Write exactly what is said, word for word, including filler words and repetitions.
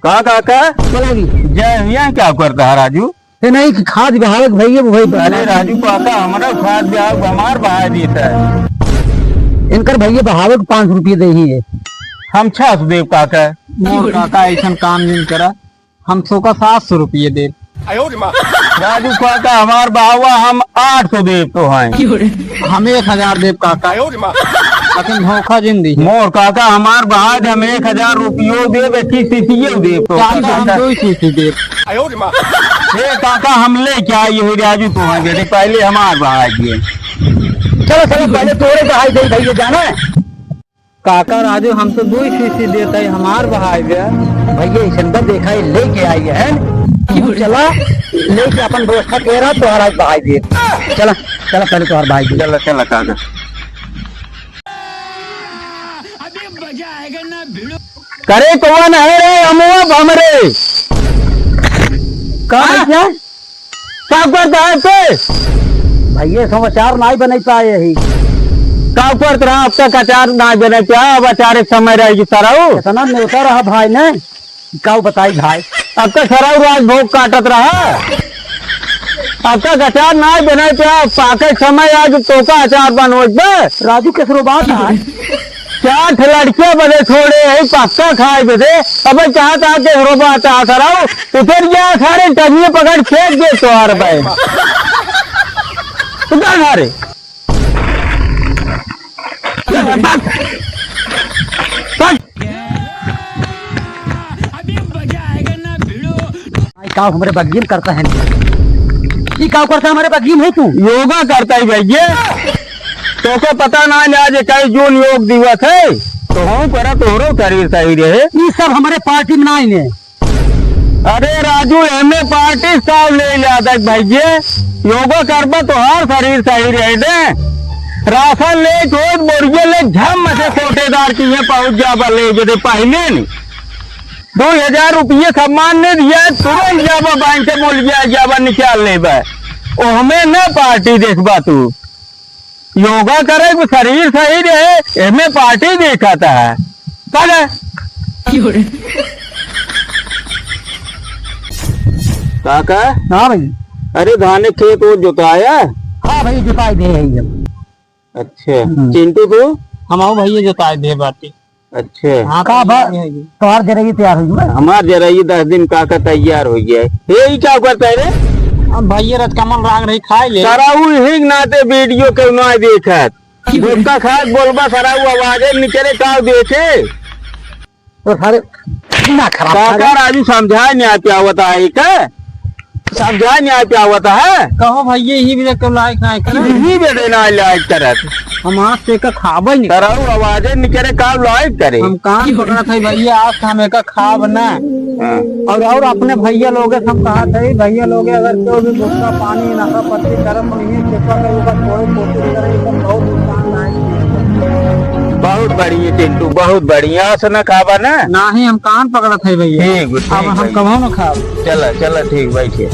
का काका? बोला जी। जय हिया, क्या करता है राजू? ए नहीं कि खाद बहावे के भइया, भाई बहावे। अरे राजू काका, हमरा खाद बहावे, हमार बहावे देता है। इनकर भइया बहावे के पाँच सौ रुपये देही है। हम छह सौ देब काका। मोर काका, ऐसन काम नहीं करा, हम तोका सात सौ रुपये देब। राजू काका, हमार बहावा, हम आठ सौ देब तो हैं। हम एक हजार देब काका। लेकिन धोखा जिन दी। मोर काका, हमार बहावा, हम एक हजार रुपयो देब, एक ही शीशियो देब तो काका, हम काका। दो ही शीशी देब। ए काका, हम लेके आई है राजू तो हैं बेटे, पहले हमार बहावा दिए। चलो, चलो, पहले तोरे बहाई दे भइया, जाना है? काका राजू, हम तो दो ही शीशी देता है, हमार बहाई दे। भइया, ऐसन का देखा है, लेके आई है। तू चला, लेके अपन व्यवस्था के रहा, तोहरा बहाई दे। चला, चला, पहले तोहर बहाई दे। चला, चला, काका। करे कौन है रे, अमुआ बमरे? का हाँ? भइया? का करत है पे? भइया, समाचार नाई बनाई पाए ही। का करत रहा, अब तक अचार नाई बने, क्या अब अचार एक समय रहेगी सरऊ? इतना नेवता रहा भाई ने, का बताई भाई? अब तक सरऊ राजभोग काटत रहा, अब तक अचार नाई बने, क्या पाके समय आज तोका अचार बनोत बे? राजू, केसरो बात है? चार ठे लड़कियां बदे छोड़े है पक्का खाए बदे। अबे चाहत आ के रोबा चाहत रहो, उतर जा सारे टंगिए पकड़ फेंक दे तोहार बहन। उतर सारे। भाई, का हमरे बग्गी में करता है? ई का करता है हमरे बग्गी में है तू? योगा करता है भैया। तोके पता ना है आज इक्कीस जून योग दिवस है, तो हम करा तोहरो शरीर सही रहे। ई सब हमरे पार्टी में ना आइने। अरे राजू, एमे पार्टी का ले जाता है भैया? योगा करबा तोहार शरीर सही रहे दे। राशन ले छोड़ बोरिया ले झम से कोटेदार की ये पहुंच जाबा ले जो दे पहले नहीं। दो हजार रुपये सम्मान ने दिया, तुरंत जाबा बैंक से बोल गया, जाबा निकाल लेबा। ओहमे न पार्टी देखबा तू। योगा करे, शरीर सही रहे, एमे पार्टी देखा था। चल। काका? हाँ भाई। अरे धान खेत वो जोताया? हाँ भाई, जोताई दे है जब। अच्छा। हम्म। चिंटू तू? हम आओ भैया जोताई दे बाटी। अच्छा। हाँ, का तो बा-, ये है ये। तोहार जरई तैयार होइ गई? हमार जरई दस दिन काका तैयार होइ गया है। ए, ई का करता है रे? अब भैया रजकमल राग रही खाए ले। सराऊ हिंग नाते वीडियो के ना देखत। गुटखा खात बोलबा सराऊ आवाजे निकले का देखे। तो सारे ना खराब काका सारे। राजू समझाए नहीं आते आवता है का? समझा नहीं आते आवता है। कहो भैया, यही भी तो लायक ना है, करे। यही भी देना लायक करत। हम आज से एका खाबे नहीं। तरऊ आवाजे निकले का लायक करे। हम कान पकड़त है भैया, आज से हम एका खाब ना। हाँ। और, और अपने भैया लोगे से हम कहत है, भैया लोगे अगर केहू भी गुटखा पानी नशा पत्ती करत हो, ये कृपा करी, ओकर छोड़े कोशिश करे, ये सब बहुत नुकसानदायक चीज है। बहुत बढ़िया चिंटू, बहुत बढ़िया। आज से ना खाबा ना? नाही, हम कान पकड़त है भैया। ठीक, ठीक अब हम भाई। कबहू ना खाब। चला, चला, ठीक, बैठिए।